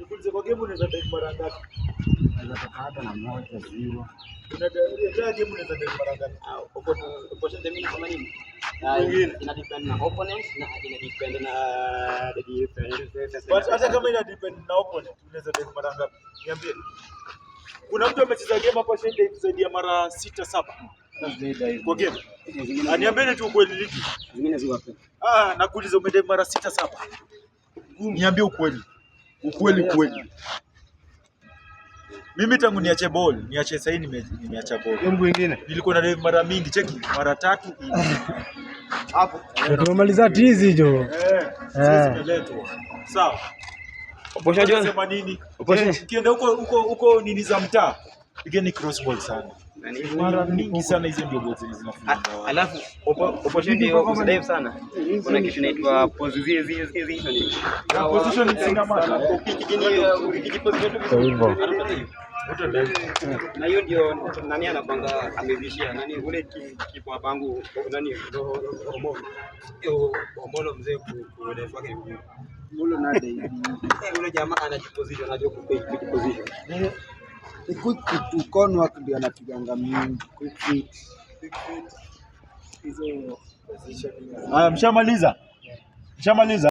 Nikuulize, kwa game unaweza dive mara ngapi? Naweza toka hata na 1-0. Unaweza game unaweza dive mara ngapi? Ah, opportunity mimi kama nini? Mwingine. Ina depend na opponent na ina depend na the defense. But hata kama ina depend na opponent, unaweza dive mara ngapi? Niambie. Kuna mtu amecheza game hapa Shende zaidi ya mara sita, saba kwa game? Ah, niambieni tu ukweli, ligi. Zingine ziko wapi? Ah, nakuuliza, umedive mara sita, saba? Niambie ukweli. Ukweli kweli. Mimi tangu niache ball, niache sahii nimeacha ball. Hiyo mguu ingine. Nilikuwa na dive mara mingi, cheki, mara tatu, nne. Hapo. Ndio tumemaliza tizi jo. Eh, sasa zimeletwa. Sawa. Opportunity Sema nini? Opportunity. Ukienda huko huko huko nini za mtaa, pigeni cross ball sana. Mara mingi sana hizo ndio ball zenye zinafunga watu. Alafu opportunity usidive sana. Kuna kitu inaitwa positioning. Na positioning sina maana. Ukijiposition Kwa hivyo. Na hiyo ndio nani anapanga amevishia nani ule kipa pangu nani Omolo. Omolo mzee ku dive wake ni mgumu. Mulo na dive. Ule jamaa anajiposition, anajua kujiposition. Ni quick to corner ndio anapiganga mingi. Quick feet. Hizo Haya, mshamaliza? Mshamaliza?